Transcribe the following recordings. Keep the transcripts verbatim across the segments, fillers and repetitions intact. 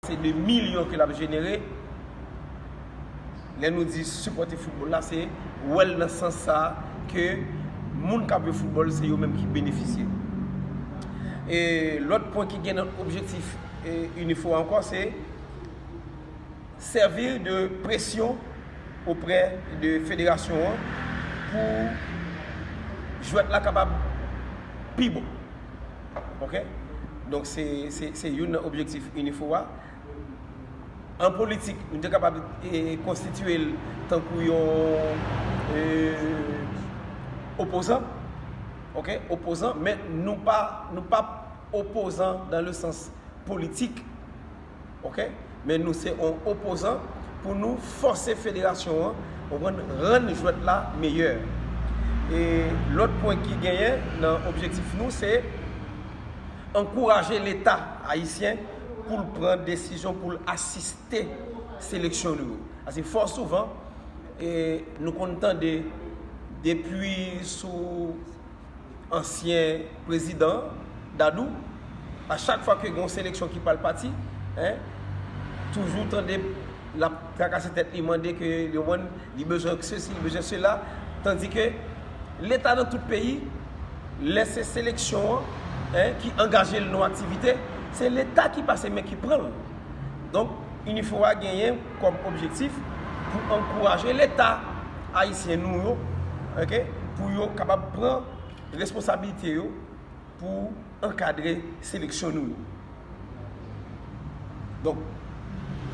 Se de milyon ke l ap jenere. Lè nou di sipòte foutbòl la, se wè l nan sans sa a ke moun k ap jwe foutbòl, se yo menm ki benefisye. E lòt pwen ki gen nan objektif e, Unifo a ankò, se sèvi de presyon oprè de federasyon an pou jwèt la kapab pi bon. Ok? Donk, se, se, se youn nan objektif Unifo a. An politik, nou te kapab e, konstitye l tankou yon e, opozan. Ok? Opozan, men nou pa, nou pa opozan dans le sens politik. Ok? Men nou se yon opozan pou nou fòse federasyon an, konprann, rann jwèt la meyè. E lòt pwen ki genyen nan objektif nou, se ankouraje Leta ayisyen pou l pran desizyon pou l asiste seleksyon nou yo. Paske fò souvan, e, nou konn tande depi sou ansyen prezidan Dadou, a chak fwa ke gen yon seleksyon ki pral pati, en, toujou tande l ap trakase tèt li, mande ke li, li bezwen sesi, li bezwen sela, tandi ke Leta nan tout peyi, lè se seleksyon an, en, ki angaje l nan aktivite, se Leta ki pase men ki pran l. Donk, Unifo a genyen kòm objektif pou ankouraje Leta ayisyen nou yo, ok, pou yo kapab pran responsabilite yo pou ankadre seleksyon nou yo. Donk,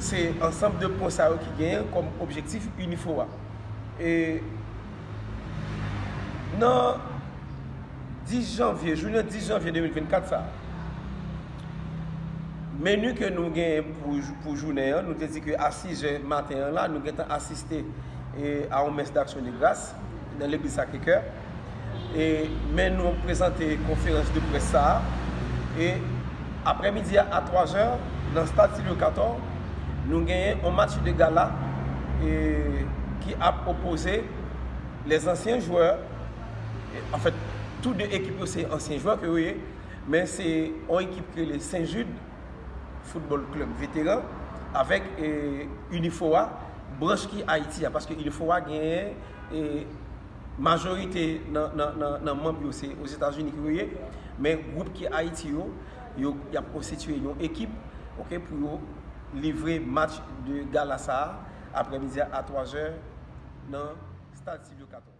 se ansanm de pwen sa yo ki genyen kòm objektif Unifo a. E nan dis janvye, jounen dis janvye de mil vennkat sa, meni ke nou genyen pou, pou jounen an, nou te di ke a sizè maten an la, nou gentan asiste e, a yon mès d'aksyon de gras nan legliz Sacré-Cœur. E, men nou prezante konferans de près sa a. E aprèmidi a, a twazè, nan stad Silvio Cator, nou genyen yon match de gala e, ki ap opoze les anciens joueurs. E, anfèt, tou de ekip yo se ansyen jwè ke yo ye, men se yon ekip ki rele Saint Jude Football Club Veteran avèk e, Unifo a, branch ki Ayiti a, paske Unifo a genyen e, majorite nan, nan, nan, nan manm yo se Ozetazini ki yo ye, men gwoup ki Ayiti yo, yo y ap konstitye yon ekip, ok, pou yo livre match de gala sa a aprèmidi a, a twazè nan stad Silvio Cator.